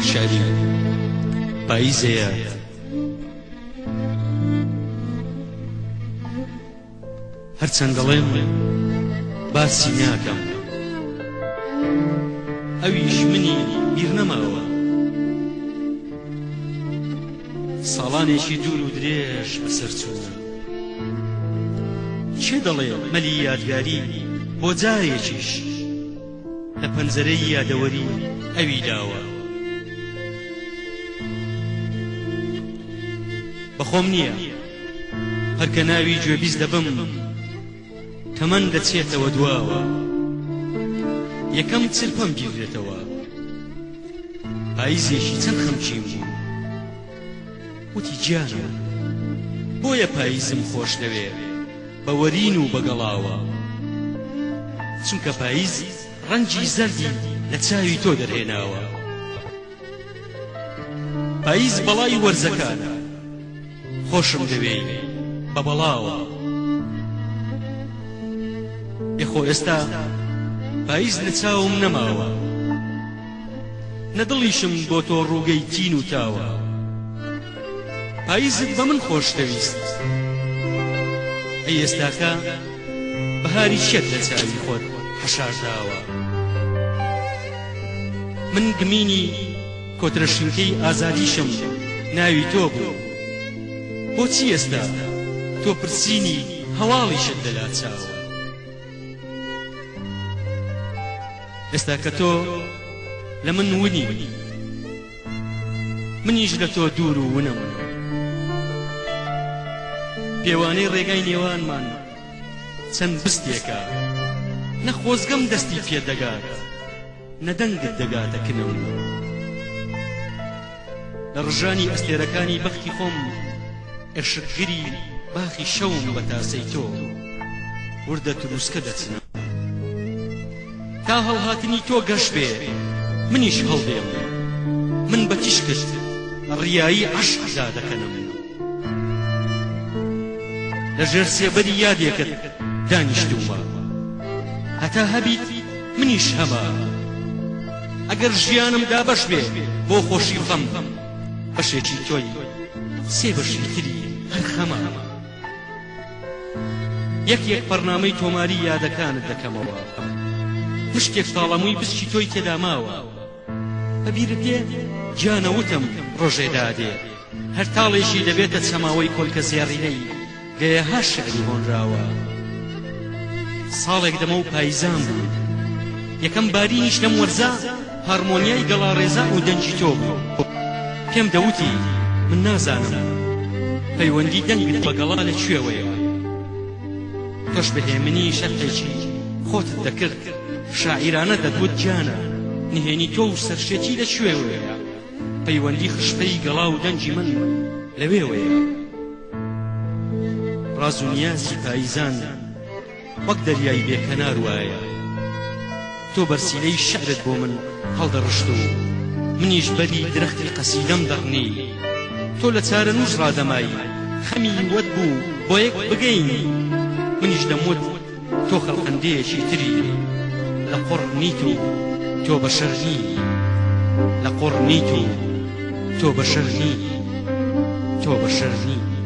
شعری پاییزەیە. هەرچەند دەڵێم باسی ناکەم ئەویش منی بیر نەماوە ساڵانێکی دوور و درێژ بەسەر چوو کێ دەڵێ مەلی یادگاری بۆ جارێکیش لە پەنجەرەی یادەوەری ئەوی داوە. بەخۆم نییە هەر کە ناوی گوێبیست دەبم تەمەن دەچێتەوە دواوە یەکەم چرپەم گیردێتەوە پاییزێکی چەند خەمکیم بوو وتی گیانم بۆیە پاییزم خۆش دەوێ بە وەرین و بە گەڵاوە چونکە پاییز ڕەنگی زەردی لە چاوی تۆ دەرهێناوە پاییز بەڵای وەرزەکانە خۆشم دەوێی بە بەڵاوە ئێ خۆ ئێستا پاییز لە چاوم نەماوە نە دڵیشم بۆ تۆ ڕووگەی تین و تاوە پاییزت بە من خۆش دەویست ئەی ئێستاکە بەهاری چیت لە چاوی خۆت حەشار داوە من گمینی کۆترە شینکەی ئازادیشم ناوی تۆ بوو بۆچی ئێستا تۆ پرسینی هەواڵیشت لەلا چاوە ئێستا کە تۆ لە من ونی منیش لە تۆ دوور و ونم پێوانەی ڕێگای نێوانمان چەند بستێکە نە خۆزگەم دەستی پێ دەگات نە دەنگت دەگاتە کنم لە ڕژانی ئەستێرەکانی بەختی خۆم ئێشکگری باخی شەوم بە تاسەی تۆ وردە تروسکە دەچنم تا هەڵهاتنی تۆ گەش بێ منیش هەڵدێم من بە تیشکت ڕیایی عەشق دادەکەنم لە ژێر سێبەری یادێکت دانیشتوومە هەتا هەبیت منیش هەمە ئەگەر ژیانم دابەش بێ بۆ خۆشی و خەم بەشێکی تۆی سێ بەشی تری هەر خەمە یەک یەک پەڕنامەی تۆماری یادەکانت دەکەمەوە مشتێک تاڵەمووی بسکی تۆی تێدا ماوە بە بیرت دێ گیانە وتم ڕۆژێ دادێ هەر تاڵێکی دەبێتە چەماوەی کۆلکە زێڕینەی دەیەها شعری هۆنراوە. ساڵێک دەمەو پایزان بوو. یەکەم بارینیش لەم وەرزە هارمۆنیای گەڵاڕێزان و دەنگی تۆ بوو. پێم دەوتی من نازانم پەیوەندی دەنگت بە گەڵا لە کوێوەیە. تۆش بە هێمنی شەرحێکی خۆتت دەکرد، شاعیرانە دەتوت گیانە نهێنی تۆ و سەرشێتی لە کوێوەیە. پەیوەندی خشپەی گەڵا و دەنگی من لەوێوەیە. ڕاز و نیازی پاییزان وەک دەریای بێ کەنار وایە. تۆ بەرسیلەی شعرت بۆ من هەڵدەڕشت و منیش بەری درەختی قەسیدەم دەڕنی. تۆ لە چارەنووس ڕادەمای، خەمی وەت بوو بۆ یەک بگەین، منیش دەموت تۆ خەڵقەندەیەکی تری، لە قوڕ نیت و تۆ بەشەر نی، لە قوڕ نیت و تۆ بەشەر نی، تۆ بەشەر نی.